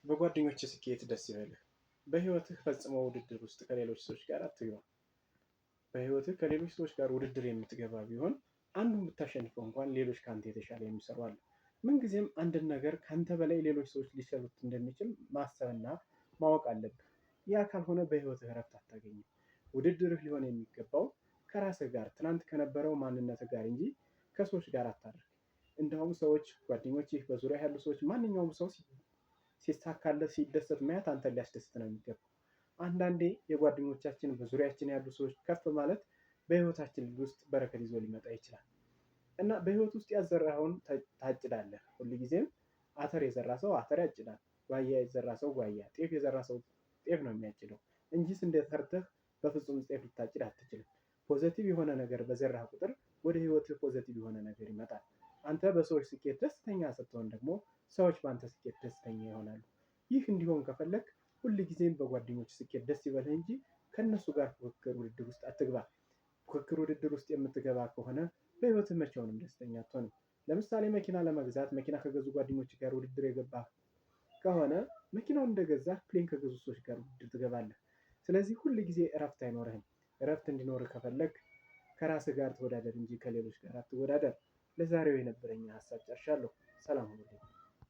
በጓደኞች ስኬት ደስ ይበልህ። በህይወትህ ፈጽሞ ውድድር ውስጥ ከሌሎች ሰዎች ጋር አትግባ። በህይወትህ ከሌሎች ሰዎች ጋር ውድድር የምትገባ ቢሆን አንዱን ብታሸንፈው እንኳን ሌሎች ከአንተ የተሻለ የሚሰሩ አሉ። ምንጊዜም አንድን ነገር ከአንተ በላይ ሌሎች ሰዎች ሊሰሩት እንደሚችል ማሰብና ማወቅ አለብህ። ያ ካልሆነ በህይወትህ እረፍት አታገኝም። ውድድርህ ሊሆን የሚገባው ከራስህ ጋር፣ ትናንት ከነበረው ማንነትህ ጋር እንጂ ከሰዎች ጋር አታድርግ። እንደውም ሰዎች፣ ጓደኞችህ፣ በዙሪያ ያሉ ሰዎች፣ ማንኛውም ሰው ሲሳካለት ሲደሰት ማየት አንተን ሊያስደስት ነው የሚገባው። አንዳንዴ የጓደኞቻችን በዙሪያችን ያሉ ሰዎች ከፍ ማለት በህይወታችን ውስጥ በረከት ይዞ ሊመጣ ይችላል። እና በህይወት ውስጥ ያዘራኸውን ታጭዳለህ። ሁልጊዜም አተር የዘራ ሰው አተር ያጭዳል። ጓያ የዘራ ሰው ጓያ፣ ጤፍ የዘራ ሰው ጤፍ ነው የሚያጭደው እንጂ ስንዴ ዘርተህ በፍጹም ጤፍ ልታጭድ አትችልም። Positive የሆነ ነገር በዘራህ ቁጥር ወደ ህይወትህ positive የሆነ ነገር ይመጣል። አንተ በሰዎች ስኬት ደስተኛ ስትሆን ደግሞ ሰዎች በአንተ ስኬት ደስተኛ ይሆናሉ። ይህ እንዲሆን ከፈለክ ሁልጊዜም በጓደኞች ስኬት ደስ ይበልህ እንጂ ከእነሱ ጋር ፉክክር ውድድር ውስጥ አትግባ። ፉክክር ውድድር ውስጥ የምትገባ ከሆነ በህይወትህ መቼውንም ደስተኛ አትሆንም። ለምሳሌ መኪና ለመግዛት መኪና ከገዙ ጓደኞች ጋር ውድድር የገባ ከሆነ መኪናውን እንደገዛህ plane ከገዙ ሰዎች ጋር ውድድር ትገባለህ። ስለዚህ ሁል ጊዜ እረፍት አይኖርህም። እረፍት እንዲኖርህ ከፈለግ ከራስህ ጋር ተወዳደር እንጂ ከሌሎች ጋር አትወዳደር። ለዛሬው የነበረኝ ሀሳብ ጨርሻለሁ። ሰላም ሁኑልኝ።